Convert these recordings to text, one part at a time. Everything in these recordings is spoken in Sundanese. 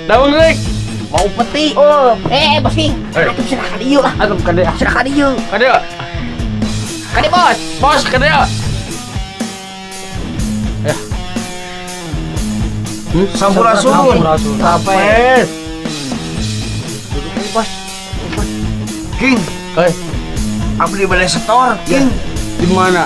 Daun rek. Mau peti. Oh, bos King. Atuh serah ka dieu lah. Atuh ka dieu. Serah ka dieu. Ka dieu. Ka dieu, Bos. Bos ka dieu. Ya. Sampurasun. Rampes. Duduk aja, Bos. King. Eh. Abdi bade setor, King. Di mana?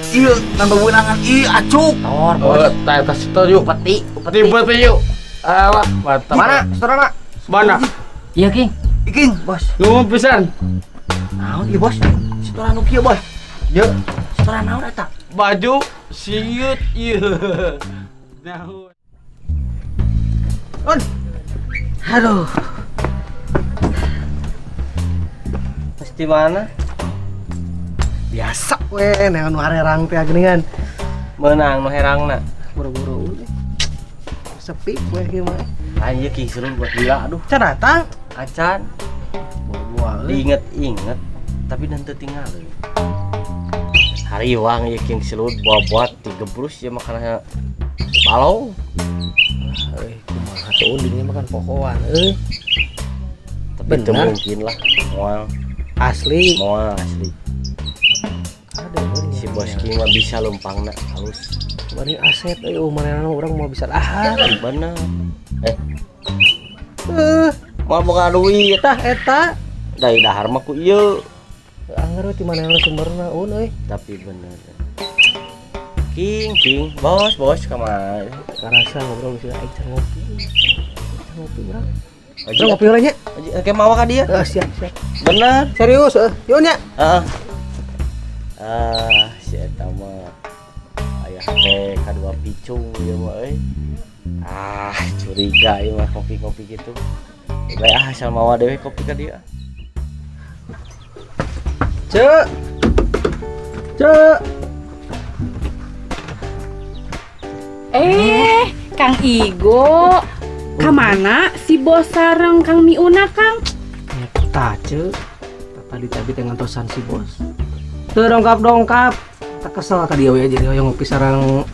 Iya, nambah weunangan ieu acuk. Setor, Bos. Tah eta setor yuk. Peti, peti yuk. Alah, mantap. Mana setorna? Mana? Iya, King. King, Bos. Nuhun pisan. Naon ieu, Bos? Setoran nu kieu, Bos. Yeuh. Setoran naon eta? Baju siut ieu. Naon. Un. Aduh. Pasti mana? Biasa we neangan nu harerang teh geuningan. Meunang nu herangna. Buru-buru. Sepi we kieu mah. Anjir King seru buat gila aduh. Can datang? Acan. Buah-buah. Diinget-inget tapi dan teu tinggal. Hariwang ieu King Selud buat digebrus ya makanannya balong. Euy, kumaha tuh dinya makan pokoan euy. Tapi teu mungkin lah moal. Asli. Moal asli. Aduh, si Bos King mah bisa lempangna halus. Bari aset euy manehna urang mau bisa dahar. Bener. Moal boga duit tah eta. Dari dahar mah ku ieu. Angger we ti manehna sumberna un euy. Tapi bener. King, King, bos, bos kamar. Karasa ngobrol sih aing can ngopi. Can ngopi urang. Urang ngopi heula nya. Oke, mawa ka dieu. Heeh, siap, siap. Bener. Serius heuh. Yeuh nya. Heeh. Ah, si eta mah aya teh kadua picung ieu mah euy. Ah, curiga ieu mah kopi-kopi gitu. Bae ah asal mawa dewe kopi ka dieu. Cek. Cek. Kang Igo, kamana si bos sareng Kang Miuna, Kang? Eta cek. Tadi tadi teh ngantosan si bos. Teu dongkap-dongkap. Tak kesel ka dieu we jadi hoyong ngopi sareng.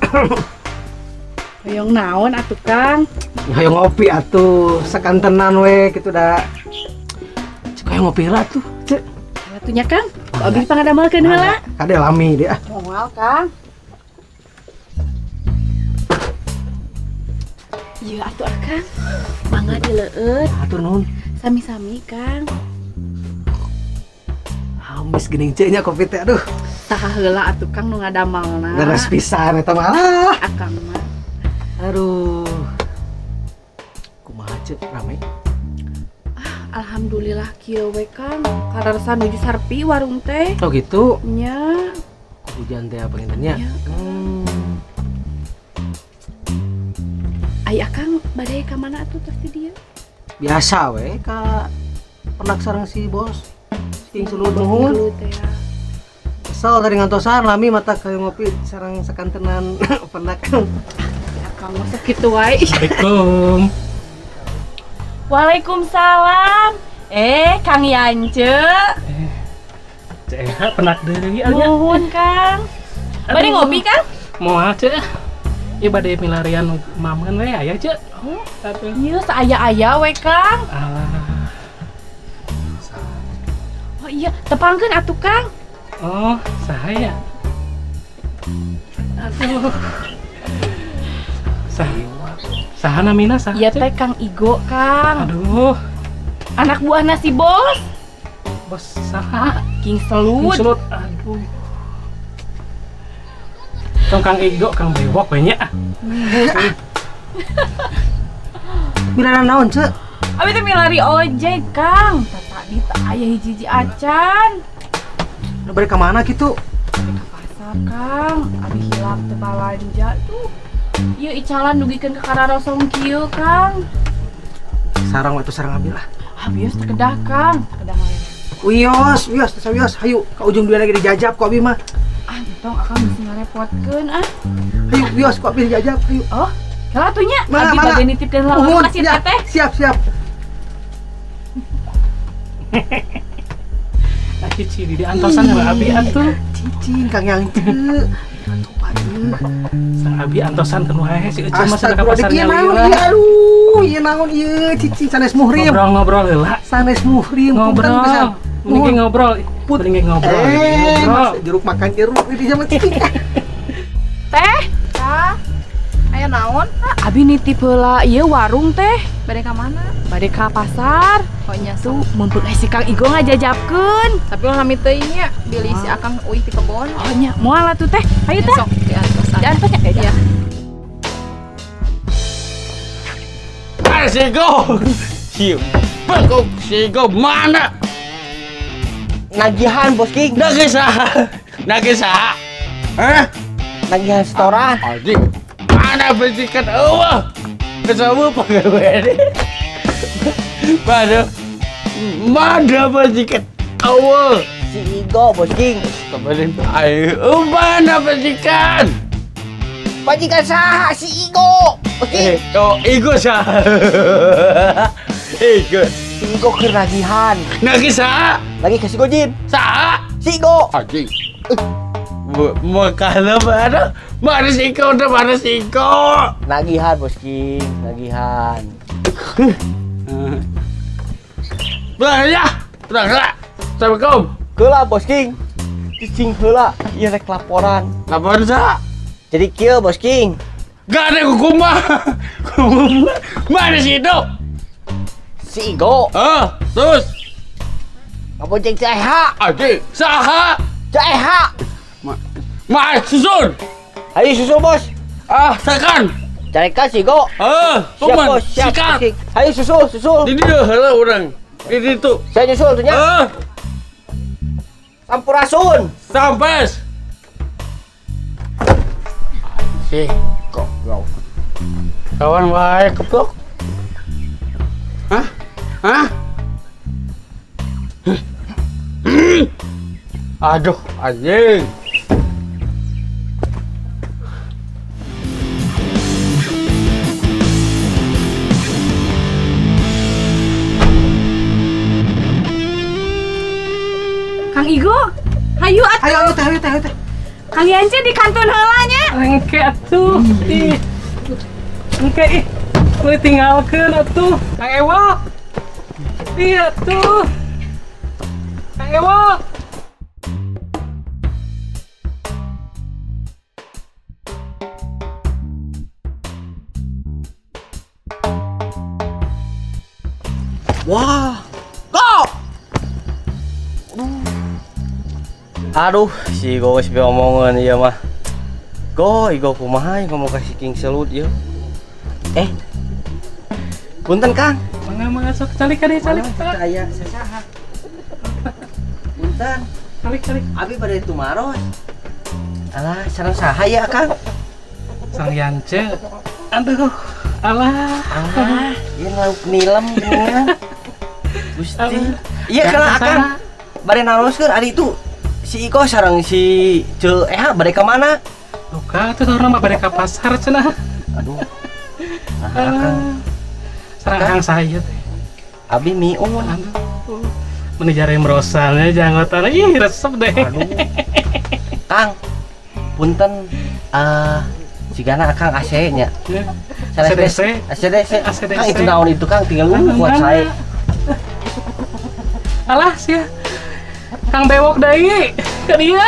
Hoyong naon atuh, Kang? Hoyong ngopi atuh, sakantenan we kitu da. Cek hoyong ngopi heula atuh, cek. Atunya, Kang. Abdi pangadamelkeun heula. Kade lami dia. Moal, Kang. Iya atuh Akang. Mangga dileueut. Atur nuhun. Sami-sami, Kang. Hamis geuning ceu nya kopi teh aduh. Saha heula atuh Kang nu ngadamelna. Leres pisan eta mah. Akang mah. Aduh. Kumaha ceu rame? Ah, alhamdulillah kieu we Kang. Kararsa nuju sarpi warung teh. Oh gitu. Nya. Hujan teh apa nya? Ai Akang bade ka mana atuh tos ti dieu? Biasa we ka penak sareng si bos. King Selud nuhun. Kesel tadi ngantosan lami mata kayu ngopi sareng sakantenan penak. Akang mah sakitu wae. Assalamualaikum. Waalaikumsalam. Kang Yance. Cek penak deui nya. Nuhun Kang. Bade ngopi Kang? Moal cek. Ieu bade milarian mameun we aya cek. Oh, ieu saaya-aya we Kang. Alah. Oh iya, tepangkeun atuh Kang. Oh, saha ya? Aduh. Saha namina saha? Ieu teh Kang Igo, Kang. Aduh. Anak buahna si bos. Bos saha? King Selud. King Selud. Aduh. Tong Kang Igo, Kang Bewok we nya. Milari naon, Cek? Abi teh milari ojek, Kang. Tadi teh aya hiji-hiji acan. Lu bari ka mana kitu? Bari ka pasar, Kang. Abi hilap teu balanja tuh. Ieu icalan dugikeun ka kararosong kieu, Kang. Sarang we tuh sarang abi lah. Ah, bios teu kedah, Kang. Teu kedah mah. Wios, wios, teu wios. Hayu ka ujung dua lagi dijajab ku abi mah. Ah, entong akang bisa ngarepotkeun ah. Hayu wios ku abi dijajab, hayu. Oh, kala atuh nya. Abi bade nitipkeun lawan ka si teteh. Siap, siap. Cici di antosan sama abi atuh. Cicing Kang Yance. Sang abi antosan ke nu hae si Ece mah ka pasar nyalira. Aduh. Aduh, ieu naon ieu cicing sanes muhrim. Ngobrol-ngobrol heula. Sanes muhrim ngobrol. Mending ngobrol. Mending ngobrol. Mas, jeruk makan jeruk di zaman cicing. Teh, tah. Aya naon? Abi nitip heula ieu warung teh. Bade ka mana? Bade ka pasar. Oh nya tuh mumpung si Kang Igo ngajajapkeun. Tapi ulah lami teuing nya, bilih si Akang uih ti kebon. Oh nya, moal atuh teh. Hayu teh. Sok diantos. Diantos nya. Iya. Mana si Igo? Si Bengkok si Igo mana? Nagihan Bos King. Nagih saha? Nagih saha? Hah? Nagihan setoran. Anjing. Mana besikan eueuh? Keseueuh pagawean. Mana? Mana besikan eueuh? Si Igo Bos King. Kemarin ayo mana besikan? Majikan saha si Igo? Bos King. Oh, Igo saha? Igo. Si Igo keur nagihan. Nagih saha? Lagi ke si Gojib. Saha? Si Igo. Anjing. Makanya mana? Mana si Igo udah mana si Igo? Nagihan Bos King, nagihan. Pulang ya, pulang lah. Assalamualaikum. Heula Bos King. Cicing heula, ieu rek laporan. Laporan saha? Jadi kieu Bos King. Gak ada kumaha. Mana si Igo? Si Igo. Terus ngabonceng si Eha. Anjing, saha? Si Eha. Ma, susun. Ayo susul Bos. Ah, tekan. Carekan si Igo. Siap bos, siap. Ayo susul, susul. Ini dia heula urang. Ini tuh. Saya nyusul tuh nya. Sampurasun. Sampes. Si, kok kawan wae keplok. Hah? Hah? Aduh, anjing. Kang Igo, hayu atuh. Hayu atuh, hayu teh, hayu teh. Kang Yance di kantun heula nya. Engke atuh. Ih. Engke ih. Meuli tinggalkeun atuh. Kang Ewok. Ih atuh. Kang Ewok. Wah. Go. Aduh, si Igo geus diomongeun ieu mah. Go, Igo kumaha ngomong ka si King Selut ieu. Punten Kang. Mangga mangga sok calik ka dieu calik. Aya sasaha. Punten. Calik calik. Abi bade tumaros. Alah, sareng saha ya Kang? Sang Yance. Aduh, alah. Alah, ieu lauk nilem geuningan. Gusti. Iya kana Akang. Bade naroskeun ari itu si Iko sareng si Ceu Eha bade ka mana? Duka atuh saurna mah bade ka pasar cenah. Aduh. Nah, Akang. Sareng Akang saha teh? Abi miun. Aduh. Meuni jare merosannya janggotan ih resep deh. Aduh. Kang, punten sigana Akang AC nya. ACDC. ACDC. Kang itu naon itu Kang tinggal buat saya. Alah sia. Kang Bewok deui ka dieu.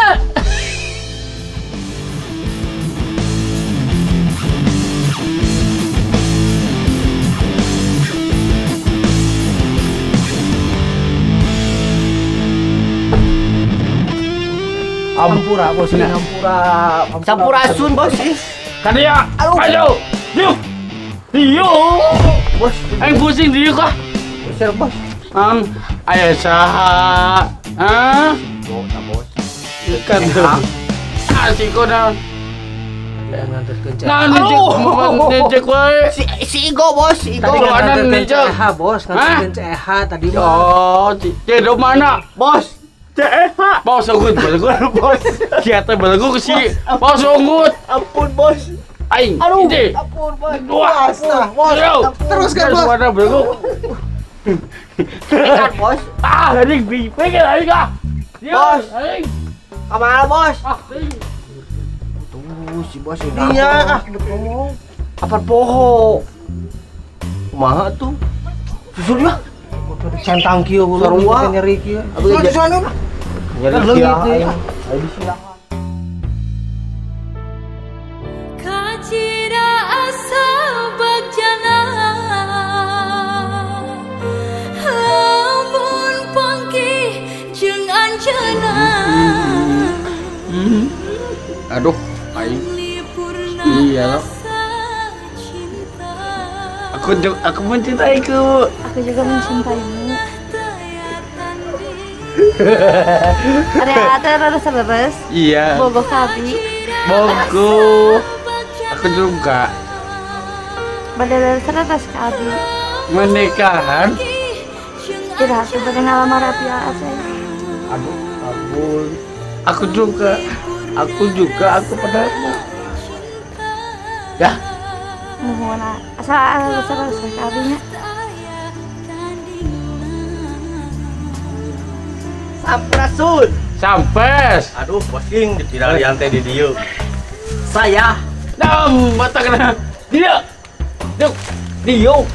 Ampura bos, ampura. Sampurasun bos. Ka dieu. Ayo. Diuk. Diuk. Bos, aing pusing diuk ah. Usir bos. Aya saha? Hah? Bo, bos. Ikan tuh. Ah, si Igo naon? Nah, ngecek wae. Si Igo bos, si Igo. Tadi nganterkeun CH bos, nganterkeun CH tadi mah. Oh, C mana? Bos. CH. Bos sunggut, bos. Sia teh belegu si. Bos sunggut. Ampun bos. Aing. Aduh, ampun bos. Wah, bos. Terus kan bos. Warna belegu. Ikan bos. Ah, anjing pengen aing ah. Bos. Aing. Kamana bos? Ah, tuh si bos ini. Iya, ah, ngomong. Apa poho? Kumaha tuh? Susul ya. Centang kieu sarua nyeri kieu. Susul nyeri kieu aing. Aing disilangan. Kacida asa bagjana lamun pangki jeung anjeunna. Aduh, aing. Iya. Aku mencintaiku. Aku juga mencintaimu. Ada rasa leres. Iya. Bogo kabi. Bogo. Aku juga. Pada rasa kabi. Menikahan. Tidak, aku pengen ngelamar Abi aja. Aduh, ampun. Aku juga. Aku juga, aku padamu. Ya. Mohon asal rasa kabinya. Sampurasun. Sampes. Aduh, Bos King tidak lian teh di dieu. Saya Nam mata kena. Dia. Duk. Dio.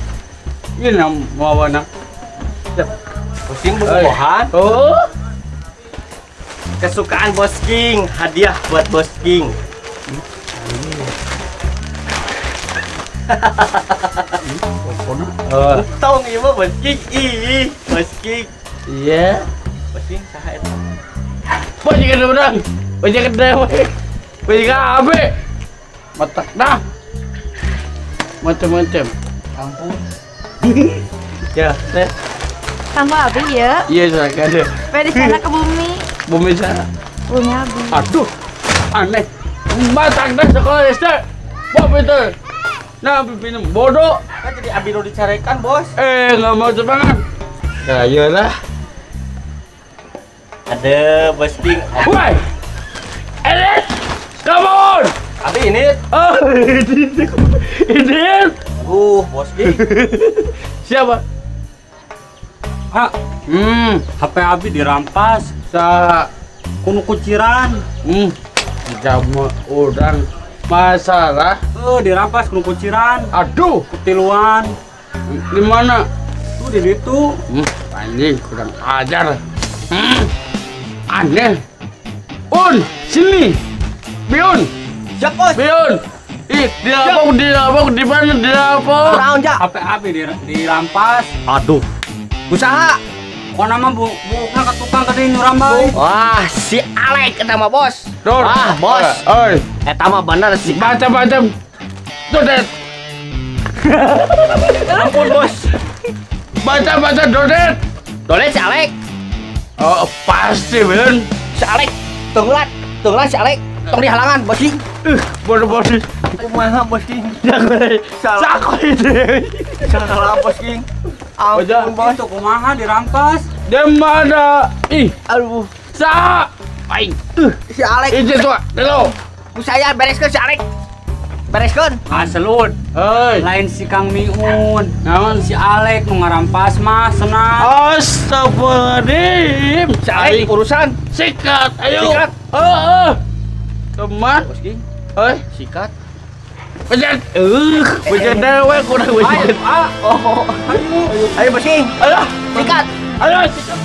Ini nam mawana. Bos King bobogohan. Oh. Kesukaan Bos King, hadiah buat Bos King. Tong ieu mah Bos King. Ih, Bos King. Iya. Bos King saha eta? Bos jeung urang. Bos jeung dewe. Bos jeung abe. Matak dah. Macam-macam. Ampun. Ya, teh. Kanggo abi ya. Iya, silakan. Bade sana ke bumi. Bumi sana. Bumi abi. Aduh. Aneh. Matak dah sekolah SD. Bob itu. Nah, pimpin bodoh. Kan jadi abi nu dicarekan, Bos. Nggak mau semangat. Nah, iyalah. Ada Bos King. Woi. Elit. Come on. Abi ini. Oh, ini. Bos King. Siapa? Ah. HP abi dirampas. Sa kuno kuciran. Jamu orang masalah. Dirampas kuno kuciran. Aduh, ketiluan. Di mana? Tuh di situ. Anjing kurang ajar. Aneh. Un, sini. Biun. Siap, Bos. Biun. Ih, dilapok di mana dilapok? Naon, Ja? HP abi dirampas. Aduh. Usaha. Kok nama bukan ke tukang tadi nyurambay. Wah, si Alek eta mah, Bos. Dur. Wah, Bos. Oi. Eta mah bener si macam-macam. Dodet. Ampun, Bos. Baca-baca dodet. Dodet si Alek. Oh, pasti, Ben. Si Alek. Tunggulan, tunggulan si Alek. Tong dihalangan, Bos King. Bodoh-bodoh. Kumaha, Bos King? Salah. Ini. Salah, Bos King. Ampun, Bos. Itu kumaha dirampas? Di mana? Ih, aduh. Sa. Aing. Si Alek. Ini tuh, dulu. Ku saya bereskeun si Alek. Bereskeun. Aselun. Hei. Lain si Kang Miun. Naon si Alek nu ngarampas mah senang. Astagfirullahaladzim. Si Alek urusan. Sikat, ayo. Sikat. Heeh. Teman. Bos King. Hei, sikat. Pencet. Pencet dewe kurang pencet. Oh. Ayo, Bos King. Ayo, sikat. Ayo, sikat.